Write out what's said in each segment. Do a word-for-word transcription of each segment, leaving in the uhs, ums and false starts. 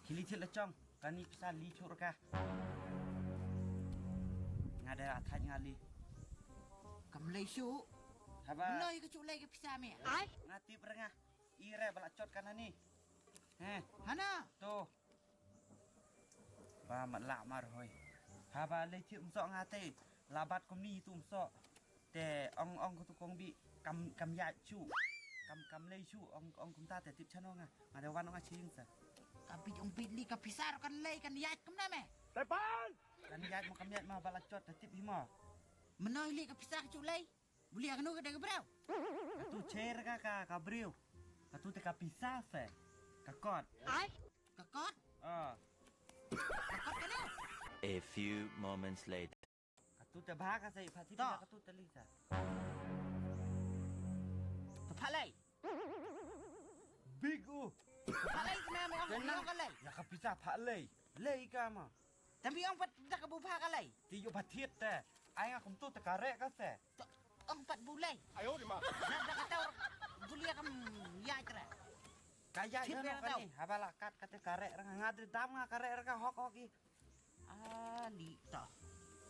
Ki li thied la chong, kani pisa li chuh raka. Nga da thaj nga li. Kam lei shuh. Haba. Menoi ka chuh lei ka pisa me. Nga tip ranga. I re ba la chot kan ani. He. Hana. To. Ba mat la mar hoi. Haba lei thied um soh nga te. La bat kumni tu um soh. Te ong ong ko tu kong bi kam kam ya chu. Kam kam lei chu ong ong kumta te tip chano nga. Nga de wan ong a ching sa. Ka bit ong bit li ka pisa kan lei kan ya kum na me. Tepan. Kan ya ma kam ya ma ba la chot te tip hi ma. Menoi li ka pisa ka chu lei. Buli ka nu ka de ka brau. Ka tu cher ka ka ka brau. Ka tu te ka pisa se. Ka kot. Ai. Ka kot. Ah. Ka kot ka nu. A few moments later. Ka tu te bha ka sai pha ti ka tu te li sa. Te pha lei. Big u. Pha lei kena me ong ka lei. Ya ka pisa pha lei. Lei ka ma. Tapi ong pat da ka bu pha ka lei. Ti yu pha thied te. Ai nga kum tu te ka re ka se. Ong pat bu lei. Ayo di ma. Na da ka tau. Buli ka ya tra. Ka ya ka ni. Haba la kat ka te ka re nga dri dam nga ka re ka hok hok i. Ali to.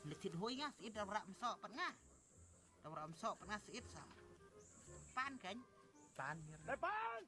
Le thied hoi nga sit da rap so pat nga. Da rap so pat nga sit sa. Pan kan. Pan ni. Pan.